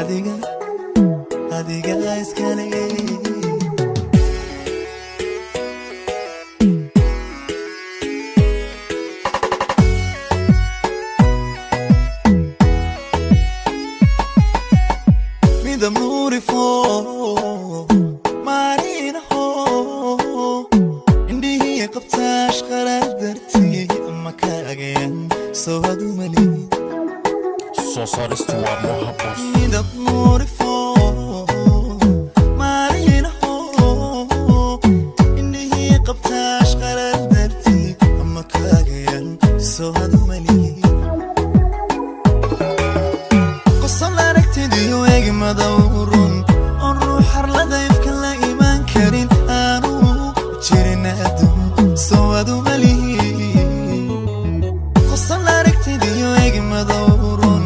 adiga, adiga iskale. Midab nuurifo maarinaho, indhihii qabtaash qaraar dartii ama kaagayan soo hadumali. Soo saaristu waa Moha Boss. Midab nuurifo maarinaho, indhihii qabtaash qaraar dartii ama kaagayan soo hadumali. Qosol aragtidiyo egmada run oon ruux harlada ifka la imaan karin aanu jirin adduun soo adumalihi. Qosol aragtidiyo egmada run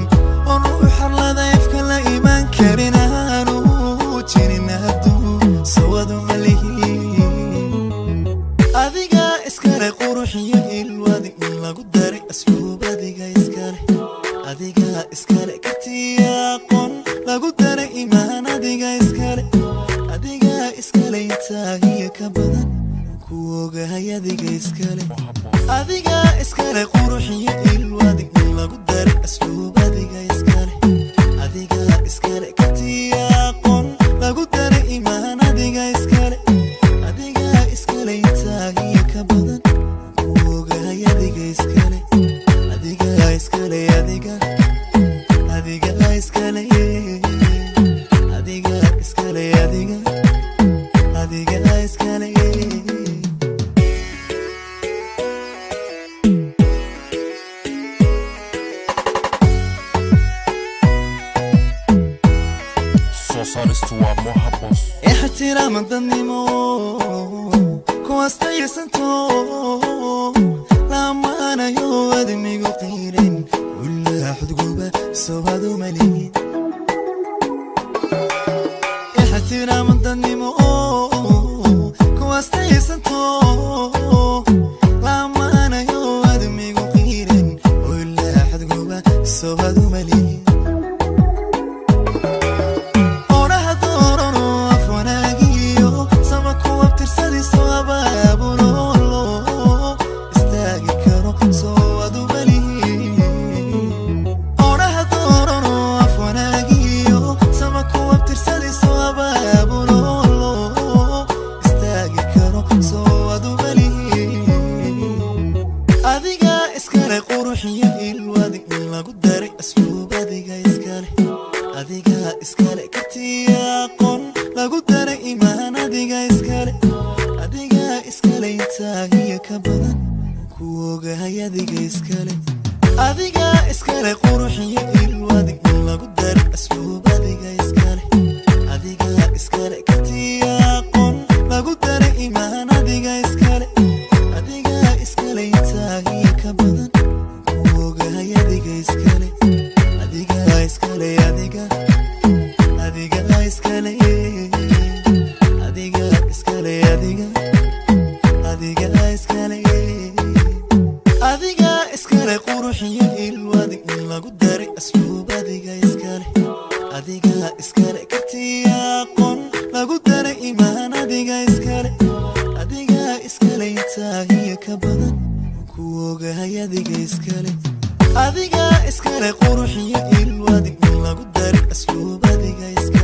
oon ruux harlada ifka la imaan karin aanu jirin adduun soo adumalihi. Adiga iskale quruxiyo ilwadi in lagu daray asluub, adiga iskale, adiga iskale kartiya aqoon lagu daray imaan, adiga iskale, adiga iskale intaahiyo ka badan ku ogahay, adiga iskale. Moha Boss. Adiga iskale quruxiyo ilwadi in lagu daray asluub, adiga iskale, adiga iskale kartiya aqoon lagu daray imaan, adiga iskale, adiga iskale intaahiyo ka badan ku ogahay, adiga iskale, adiga iskale, adiga, adiga iskale, adiga iskale, adiga, adiga iskale. Soo saaristu waa Moha Boss. Ixtiraam dadnimo kuwaas taysanto lamaanayo admigu qiirin ulaa xudguba soo hadumali. Ixtiraam dadnimo kuwaas taysanto lamaanayo admigu qiirin ulaa xudguba soo hadumali. Oraha doorano af wanaagiyo sama ku abtirsadiiso abaabulo loo istaagi karo soo adumalihi. Oraha doorano af wanaagiyo sama ku abtirsadiiso abaabulo loo istaagi karo soo adumalihi. Adiga iskale quruxiyo ilwadi in lagu daray asluub, adiga iskale, adiga iskale kartiya aqoon lagu daray imaan, adiga iskale, adiga iskale intaahiyo ka badan ku ogahay, adiga iskale, adiga iskale quruxiyo ilwadi in lagu daray asluub, adiga iskale, adiga iskale kartiya aqoon lagu daray imaan, adiga iskale, adiga iskale intaahiyo ka badan ku ogahay, adiga iskale, adiga iskale, adiga, adiga iskale, adiga iskale, adiga, adiga iskale, adiga iskale quruxiyo ilwadi in lagu daray asluub, adiga iskale, adiga iskale kartiya aqoon lagu daray imaan, adiga iskale, adiga iskale intaahiyo ka badan ku ogahay, adiga iskale, adiga iskale quruxiyo ilwadi in lagu daray asluub, adiga iskale.